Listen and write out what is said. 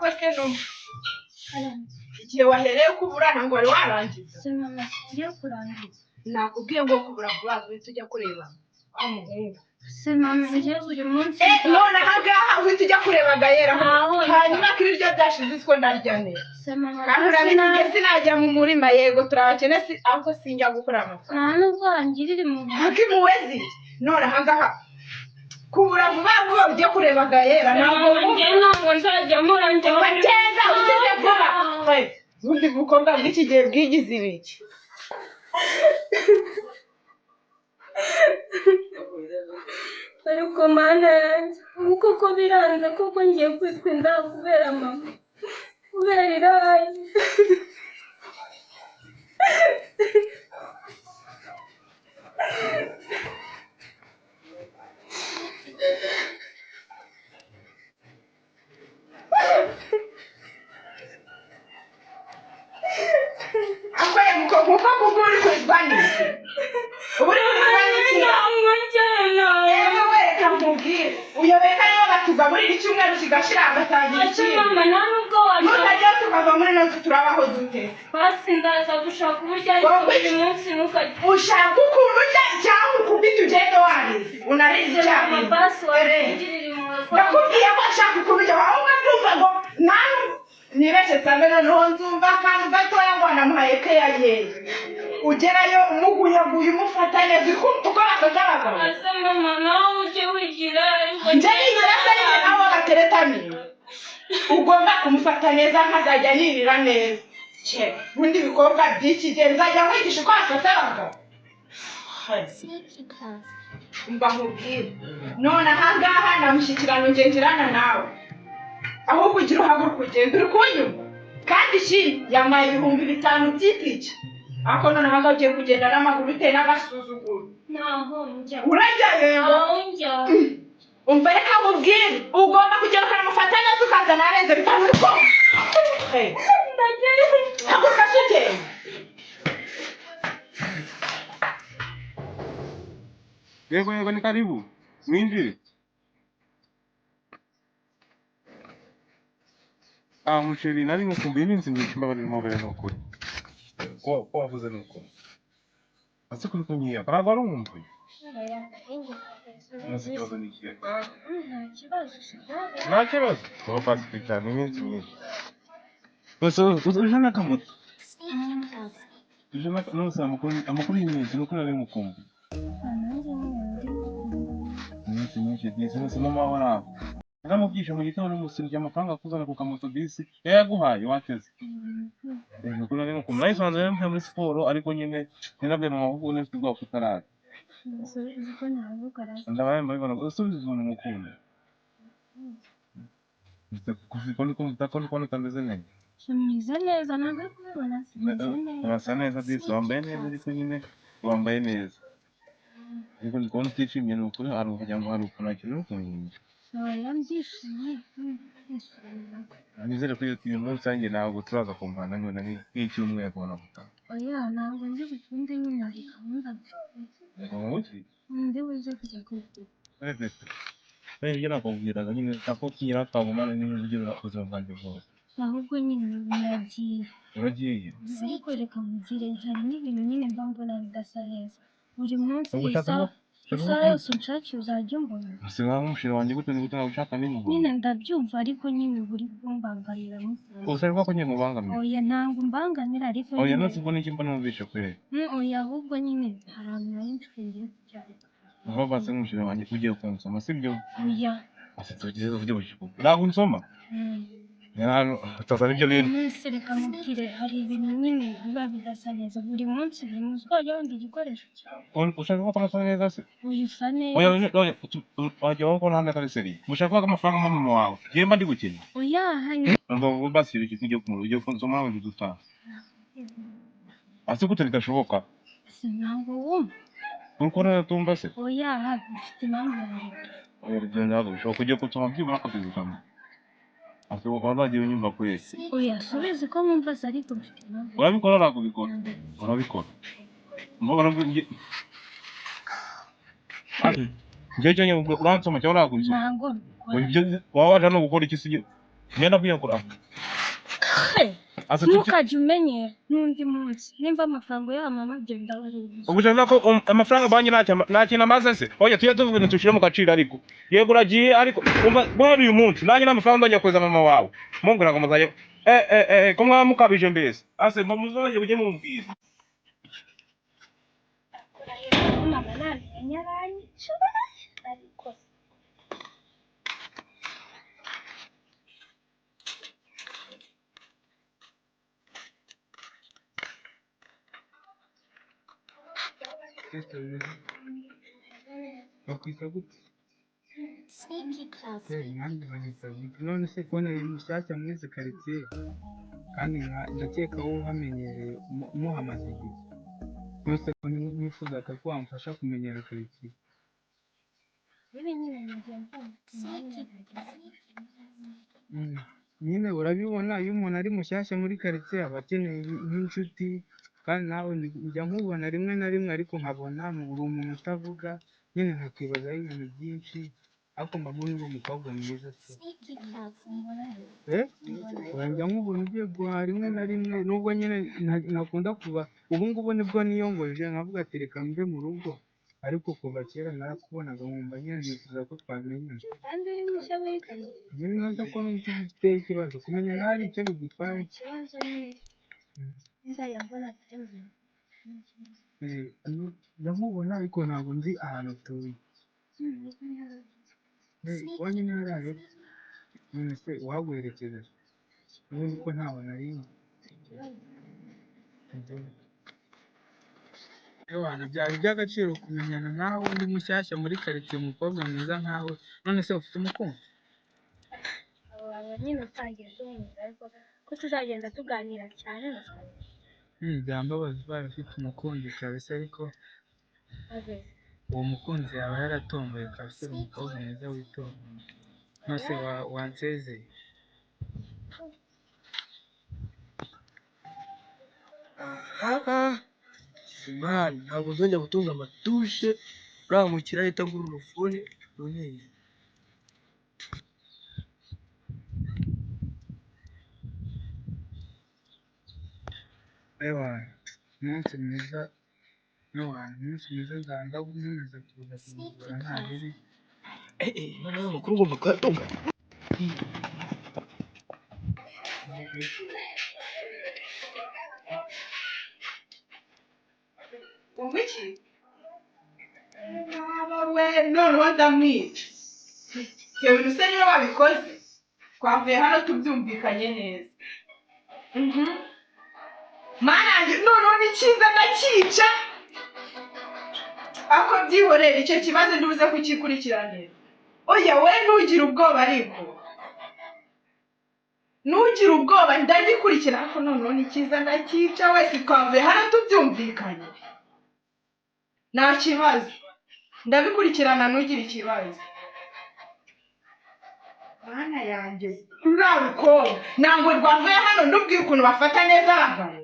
Ako se numva igihe wahereye kubura ntabwo wari warangiza. Se mama, singiye kurangiza. Nakubwiye ngo kubura vuba vuba uhite ujya kureba wa muhungu. Se mama, njye buri munsi. None aha ngaha uhita ujya kureba Gayera. Ntaho. Hanyuma ko ibiryo byashize utwo ndarya neza. Se mama, kandi urabizi njye sinajya mu murima, yego turabakene, si ahubwo sinjya gukora amafaranga. Nta nubwo wangirira impuhwe. Haka impuhwe ziki? None aha ngaha kubura vuba vuba ujye kureba Gayera, ntabwo Mama, njye ntabwo nzajya mpora njya. Ubateza usize vuba. Ubundi bukobwa bw'iki gihe bwigize ibiki? Ariko Mana yanjye, ubu koko biranze, koko ngiye kwitwa inda kubera mama, kubera irayi. Akoye muko nkuko kuko uri kurizwa n'iki? Ubu uri kurizwa n'iki? Ntabwo njyana. Ewe, wereka nkubwire, uyobewe ko aribo batugaburira icyumweru kigashira hagatangira Ese ikindi? mama, nta nubwo washaka. Nutajyaho tukava muri ino nzu turabaho dute? Basi ndaza gushaka uburyo, ariko Wowe- buri munsi ntukajye. Ushaka ukuntu ujya cyangwa ukubita ugende warize unarize Mama, icyarimwe. basi wangirira impuhwe ko. Ndakubwiye ko nshaka ukuntu ujya, ahubwo ndumva ngo nawe nibeshye nsange noneho nzumva akantu gatoya ngo namuhaye keya yewe, ugerayo umuguyaguye, umufata neza, uri kumva uko bafata abagabo. Ese mama, nawe ujye wigira, ariko. Njye nigira se nyine nawe bateretamiye, ugomba kumufata neza nkazajya nirira neza. Cye, ubundi ibikorwa by'iki gihe nzajya nkwigisha uko bafata abagabo. Mba nkubwire, none ahangaha nta mushyikirano njye ngirana nawe, ahubwo ugira uhaguruka ugenda, uri kunyumva? Kandi ikindi, yampaye 5000 by'itike, ariko none ahangaha ugiye kugenda n'amaguru bitewe n'agasuzuguro. Ntaho njya. Urajya yego. Aho njya. Umva, reka nkubwire, ugomba kugenda ukanamufata neza, ukazana arenze 5, uri kumva? Ndagenda. Haguruka se ugende. Yego yego, ni karibu. Mwinjire. Ah, musheri, nari ngukumbuye iminsi myinshi, mbabarira mpobere, ni ukuri. Ko wavuze ni ukuri. Ese kuri kunyiya, ntabwo wari unkumbuye? Nzi ikibazo ni ikihe? Nta kibazo. Nta kibazo. Wowe pasi cyane iminsi myinshi. Gusa uje n'akamoto. Uje n'aka, amakuru y'iminsi, ni ukuri nari ngukumbuye. Iminsi myinshi disi, nose mama wawe araho. Naramubwishe mu gitondo musubije amafaranga akuzana ku kamoto disi, yayaguhaye wateze. Ni ukuri nari ngukumbuye. Nayisanze rero mvuye muri siporo, ariko nyine ntinabwiye mama kuko nari ubwoba ko utaraza. Ndabaye mbabibona, usubiza ukuntu ngukunda. Ko ndi kubona utameze neza. Meze neza, ntabwo ari kubibona, simeze neza. Urasa neza disi, wambaye neza, ariko nyine wambaye neza. Ariko ndi kubona utishimye, ni ukuri hari ukagira ngo hari ukuntu hakenewe ukuntu. Oya, ndishimye. Nizere ko uyu munsi nanjye ntabwo turaza kumpana nk'ibona nk'icyumweru kubona gutaha. Oya, ntabwo nzi bukunde nyine, hari gahunda mfite. Umuti? Ndi buze kujya kugura. Ibyo nakubwiraga nyine ako kira twagumana nyine ugira ubuzima bwanjye bwose. Ahubwo nyine biragiye. Uragiye. Ariko reka nkugire, hari n'ibintu nyine mba mbona bidasa neza. Buri munsi Ubwo ushaka isaha isaha yose unshakiye uzajya umbona. Ese nkaho umusheri wanjye gute, ni gute nagushaka n'impuhwe? Nyine ndabyumva, ariko nyine buri kumbangamira musanze. Gusa ariko ko nyine nkubangamira. Oya, ntabwo umbangamira, ariko Oya, nyine. nose ubwo niki mba numvishe kweri? Oya, ahubwo nyine hari ahantu nari mfite ngiye kujya. Aho base nk'umusheri wanjye ugiye kunsoma, sibyo? Oya. Ase tugize tuvuge bushiko. Ntabwo unsoma? Utazana ibyo bintu. Munsi reka mubwire, hari ibintu nyine biba bidasa neza buri munsi, buri munsi wajya wenda igikoresho cyawe. Ushaka ko nasa neza se? Oya, usa neza. Oya oya, wajya wowe ko nta neza ari seri. Ushaka ko amafaranga mpa mama wawe. Njyewe mba ndi gukina. Oya, hanyuma. Ngo basi ibiki ugiye kumura, ugiye kunsoma nawe dutaha. Ase gute bidashoboka? Se ntabwo wumva? Uri kubona tumva se? Oya, mfite impamvu yanjye. Oya, ibyo ntabwo bishoboka, ugiye kunsoma byibura akabizigama. Ase wazagiye unyumva kweri. Oya, subizi ko mwumva se, ariko mfite impamvu. Urabikora, ntabwo ubikora? Urabikora. Mbona ngiye Njye cyo uransoma cyangwa ntabwo unsoma? Ntabwo mbikora. Ibyo waba waje hano gukora iki se? Njye nabwiye ngo Asa tuki Ntukajye umenyera n'undi munsi nimba amafaranga ya mama genda wariye. Ubwo ushaka ko amafaranga banki nta kintu amaze se? Oya, tujye tuvuga ibintu tubishyire mu gaciro. Ariko yego uragiye, ariko umva, guhera uyu munsi nanjye n'amafaranga nzajya kohereza mama wawe, mumbwira ngo muzajya ko mwaba mukabije mbese. Ase muzajye mujye mumubwira. Mama nabimenya aranyica, ariko Bakwita gute? Nanjye banyita gute? None se kubona ari mushyashya muri izi karitsiye, kandi ndakeka wowe uhamenyereye, muhamaze igihe. None se ko nifuzaga ko wamfasha kumenyera karitsiye. Bibi nyine ngiye mvuma. Nyine urabibona, iyo umuntu ari mushyashya muri karitsiye aba akeneye nk'inshuti, kandi nawe njya nkubona rimwe na rimwe, ariko nkabona uri umuntu utavuga, nyine nkakwibazaho ibintu byinshi, ariko mba mbona uri umukobwa mwiza se. Eh? Njya nkubona ugiye guhaha rimwe na rimwe, nubwo nyine ntakunda kuva, ubu ngubu nibwo niyongoje nkavuga ati reka mve mu rugo, ariko kuva kera narakubonaga nkumva nyine nifuza ko twamenyana. Kandi uri mushya muri karitsiye. Nyine neza ko ufite ikibazo, kumenya nawe hari icyo bigutwaye. Ikibazo ni nzajya mbona televiziyo. Ndamubona ariko ntabwo nzi ahantu utuye. Iwanyu ni hariya hepfo? None se uhaguherekeza? Ubundi ko ntawe nari nzi. Ewana, byari iby'agaciro kumenyana nawe undi mushyashya muri karitsiye, umukobwa mwiza nkawe. None se ufite umukunzi? Abo bantu nyine utangiye duhura, ariko ko tuzagenda tuganira cyane. Byambabaza ubaye ufite umukunzi kabisa, ariko uwo mukunzi yaba yaratomboye kabisa, uri umukobwa mwiza witonda. None se wansezeye? Aha mani, ntabwo nzongera gutunga amatushe, uriya mukire ahita agura urufuni runini. Ewana, umunsi mwiza, ewana, umunsi mwiza, nzanga nkomeza kuza kumugura nta ribi. Noneho amakuru ngomba kuyatunga. Wumva iki? Naba we, noneho ndamwica. Ibyo bintu se niba babikoze, twavuye hano tubyumvikanye neza. Mana yanjye, noneho ni cyiza ndakica. Ako byihorere, icyo kibazo ntibuze kukikurikiranira. Oya we, ntugire ubwoba, ariko ntugire ubwoba, ndagikurikira. Ariko noneho ni cyiza ndakica wese, twavuye hano tubyumvikanye. Nta kibazo, ndabikurikirana, ntugire ikibazo. Mana yanjye, ruriya rukobwa ntabwo rwavuye hano ndubwiye ukuntu bafata neza abagabo.